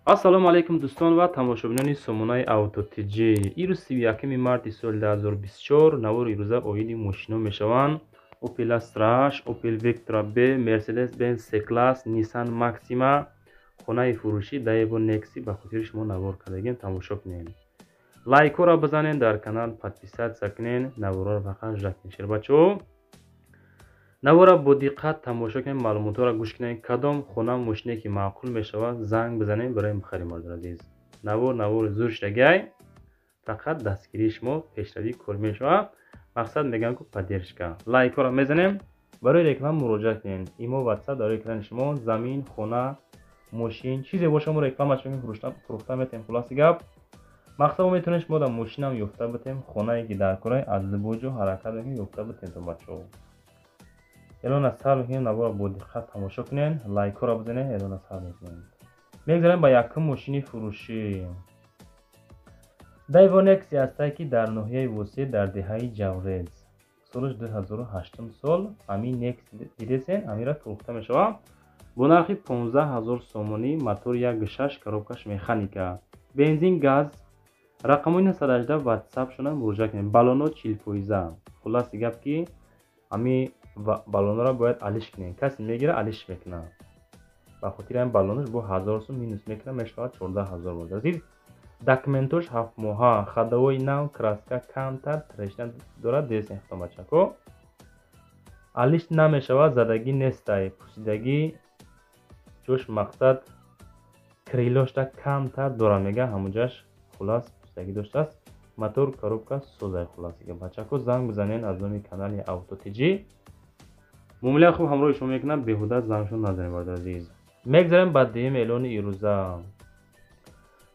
Ассалому алайкум дӯстон ва тамошобинони сомонаи Авто ТЖ. Ирӯз 31 марти соли 2024 навори ирӯза оиди мошино мешаванд. Opel Astra H, Opel Vectra B, Mercedes-Benz C-Class, Nissan Maxima, хонаи фурӯшӣ Daewoo Nexi ба хотири шумо навор кардагем, тамошо кунед. Лайкҳоро бизанед, дар канал подписаться кунед, наворҳоро фақат жак кунед. Шербачаҳо, навора бо диққат тамошо кунед, маълумотҳоро гӯш кунед. Кадом хона мошине ки маъқул мешавад, занг бизанед барои мухарри мардони азиз. Навор навори зур шудагай, фақат дастгирии шумо пешравии кор мешавад. Мақсад мегӯям ку поддержка. Лайкҳоро мезанем, барои реклама муроҷиат кунед. Имо, WhatsApp дар экрани шумо, замин, хона, мошин, чизе боша мо рекламаш мекунем, фурӯхта метем. Хулоси гап, мақсад мо метавонем шумо дар мошинам ёфта битем, хонае ки дар кораи аз либоҷо ҳаракат мекунем, ёфта битем то бачаҳо. Эълона сар мекунем, наворро бо диққат тамошо кунед, лайкҳоро бизанед, эълона сар мекунем. Мегзарем ба якум мошини фурӯшӣ. Daewoo Nexi ҳастае ки дар ноҳияи Восеъ дар деҳаи Ҷаврез. Солаш 2008 сол, ҳамин Nexi дидесен, ҳаминро фурӯхта мешавад бо нархи 15 000 сомонӣ, мотор 1.6, коробкаш механика, бензин, газ, рақамҳои 918 WhatsApp шона муроҷиат кунед. Баллоно 40%. Хулоси гап ки ҳамин баллонҳоро бояд алиш кунед. Касе мегирад, алиш мекунад. Ба хотири ҳамин баллонош бо 1000 сум минус мекунад, мешавад 14 000 бод. Азиз, документош 7 моҳа, ходовой нав, краска камтар трещина дорад, десен худтон бачако. Алиш намешавад, задагӣ нестай, пӯсидагӣ ҷош мақсад крылошта камтар дорад, мега ҳамуҷаш хулас пӯсидагӣ доштааст. Мотор, коробка созай. Хуласига бачако, занг бизанед аз номи канали Авто ТЖ. Муомилаи хуб ҳамроҳи шумо мекунам, беҳуда зангшон назанед, бародари азиз. Мегзарем ба дуюм эълони ирӯза.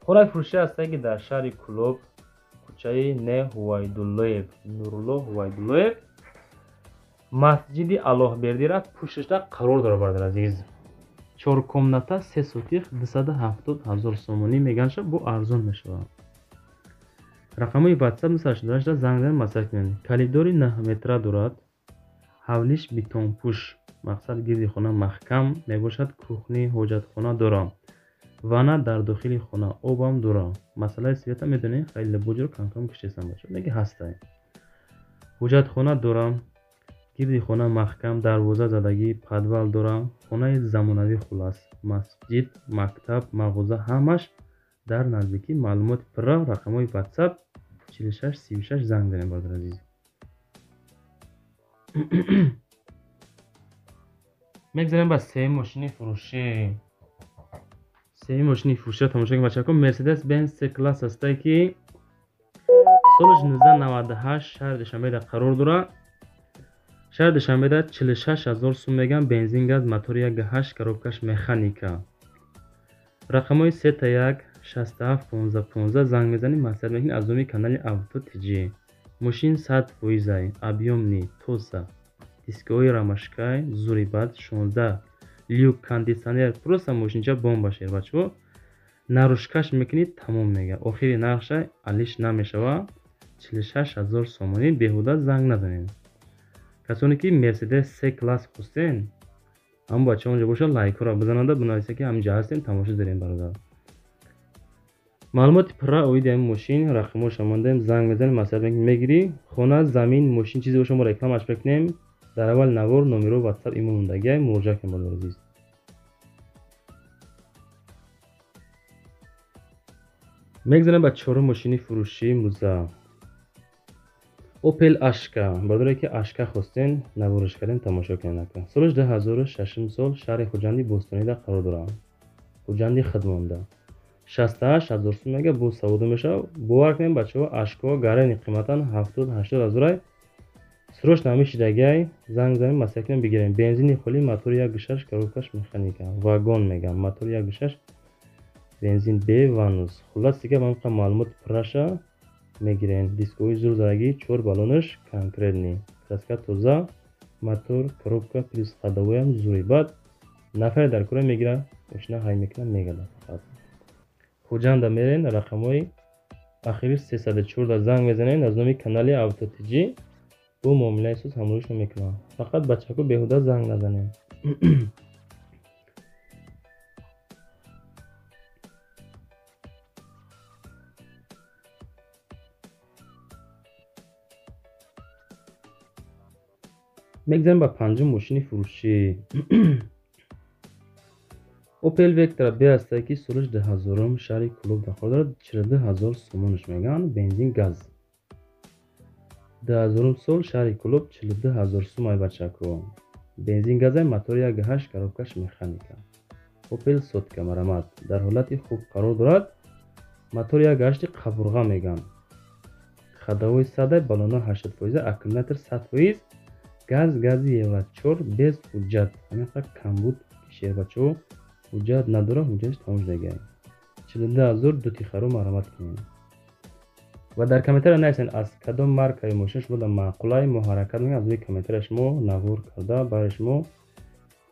Хонаи фурӯшӣ ҳастае ки дар шаҳри Кӯлоб, кӯчаи Не Ҳувайдуллоев, Нурулло Ҳувайдуллоев, масҷиди Аллоҳбердира пушташда қарор дорад, бародари азиз. Чор комната, се сотих, 270 000 сомонӣ мегӯянд, бо арзон мешавад. Рақамҳои WhatsApp 988 занг занед, маслиҳат кунед. Калидори 9 метра дорад, ҳавлиш бетонпӯш, мақсад гирди хона маҳкам мебошад, кухни, ҳоҷатхона дорад, ванна дар дохили хона, обам дорад. Масъалаи света медонед, хеле либоҷро камкам киштесам бача, меги ҳастай. Ҳоҷатхона дорам, гирди хона маҳкам, дарвоза задагӣ, подвал дорам, хонаи замонавӣ. Хулас, масҷид, мактаб, мағоза ҳамаш дар наздикӣ. Маълумоти пурра рақамҳои WhatsApp 46 36 занг занед, бародари азиз. Мегзарем ба сеюм мошини фурӯшӣ. Сеюм мошини фурӯширо тамошо кунед, бачако. Mercedes Benz C-Class ҳастае ки солаш 1998, шаҳри Душанбеда қарор дорад. Шаҳри Душанбеда 46 000 сум мегӯянд, бензин, газ, мотори 1.8, коробкаш механика. Рақамҳои сета як 67 15 15 занг мезанед, маслиҳат мекунед аз номи канали Авто ТЖ. Мошин 100%-ай, объёмный, тоза, дискҳои рамашкай, зури бад, 16 люк, кондитсионер, просто мошинча бомба шер, бачаҳо. Наружкаш мекунед, тамом мега. Охири нархша алиш намешавад, 46 000 сомонӣ, беҳуда занг назанед. Касоне ки Mercedes C-Class хостен, ҳамон бачаҳо онҷо бошад, лайкҳоро бизананда, бинависед ки ҳаминҷо ҳастем, тамошо дорем, бародар. Маълумоти пурра оиди ҳамин мошин рақамҳоша мондаем, занг мезанед, маслиҳат мекунед, мегирӣ. Хона, замин, мошин чизе боша мо рекламаш мекунем. Дар аввали навор номеро WhatsApp имо мондагиай, муроҷиат кунед, бародари азиз. Мегзарем ба чорум мошини фурӯшии имрӯза. Opel Ashka, бародаре ки Ashka хостен, навориш кардем, тамошо кунед ака. Солаш 2006 сол, шаҳри Хуҷанди Бостонида қарор дорад. Хуҷанди хидмонда. 68 000 сум мега, бо савдо мешавад. Бовар кунед, бачаҳо, Ашкаҳо гарани қиматан 70-80 ҳазорай. Срочно ҳамин шидагиай, занг занед, маслиҳат кунем, бигирем. Бензини холӣ, мотори 1.6, коробкаш механика. Вагон мегам, мотори 1.6, бензин бе ванус. Хуллас дига ҳамин маълумоти пурраша мегирем. Дискҳои зур задагӣ, чор баллонаш конкретный. Краска тоза, мотор, коробка плюс ходовоям зури бад. Нафаре дар кора мегирад, мошина ҳай мекунад, мегардад фақат. Хуҷанда мерен, рақамҳои ахири 314 занг мезанед аз номи канали Авто ТЖ, бо муомилаи суз ҳамроҳишон мекунанд. Фақат бачако беҳуда занг назанед. Мегзарем ба панҷум мошини фурӯшӣ. Opel Vectra B ҳастае, ки солиш 2000, шаҳри Кӯлоб дар дорад, 42 000 сомонаш мегӯянд, бензин газ. 2000 сол, шаҳри Кӯлоб, 42 000 сум ай бачако. Бензин газай, мотори 1.8, коробкаш механика. Opel сотка марамат дар ҳолати хуб қарор дорад. Мотори 1.8 қабурға мегӯянд. Ходовой 100, баллона 80%, аккумулятор 100%, газ гази Евро 4, без ҳуҷҷат. Ҳамин қадр камбуд шербачаҳо ҳуҷҷат надорад, ҳуҷҷаташ тамом шудагиай. 42 000 ду тихаро марамат кунем. Ва дар комментария нависед, аз кадом маркаи мошин шумо дар маъқулай, мо ҳаракат мекунем аз рӯи комментария шумо навор карда барои шумо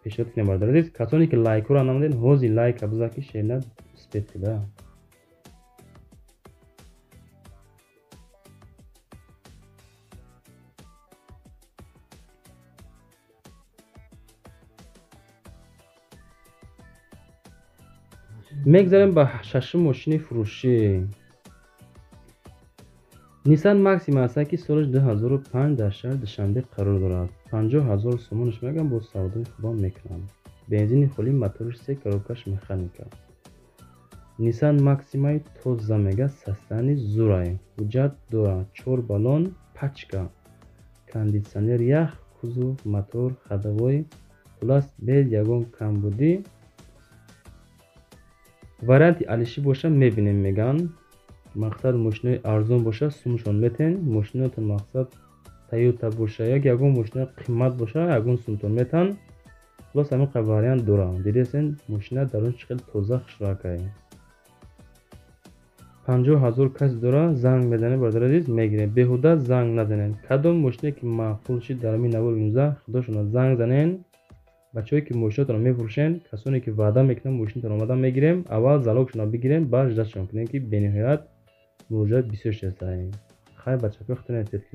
пешниҳод кунем. Бародари азиз, касоне ки лайкҳоро намудед, ҳозир лайка бизан, ки шерна успеть куда. Мегзарем ба шашум мошини фурӯшӣ. Nissan Maxima ҳастае, ки соли 2005, дар шаҳри Душанбе қарор дорад. 50 000 сомонаш мегӯям, бо савдои хубам мекунанд. Бензини холӣ, моториш се, коробкаш механика. Nissan Maxima-и тоза мега, состояние зурай. Ҳуҷҷат дорад, 4 баллон, пачка, кондитсионер ях, кузов, мотор, ходовой, хулас без ягон камбудӣ. Варианти алишӣ боша мебинем мегӯянд. Мақсад мошинои арзон боша сумшон метен, мошинотон мақсад Toyota боша як ягон мошинои қимат боша ягон сумтон метан. Хулос ҳамин қадр вариант дорам. Дидесен мошина дар он чӣ хел тоза хушракай. 50 000 кас дора, занг мезанем бародари азиз, мегирем. Беҳуда занг назанем. Кадом мошине ки маъқул шид дар ҳамин навори имрӯза, худошона занг занен. Бачаҳое ки мошинотонро мефурӯшен, касоне ки ваъда мекунанд мошинатонро омада мегирем, аввал залогшонро бигирем, баъд ждатшон кунем, ки бениҳоят муроҷиат бисёр шудааст. Хайр бачаҳо, худтон эҳтиёт кунед.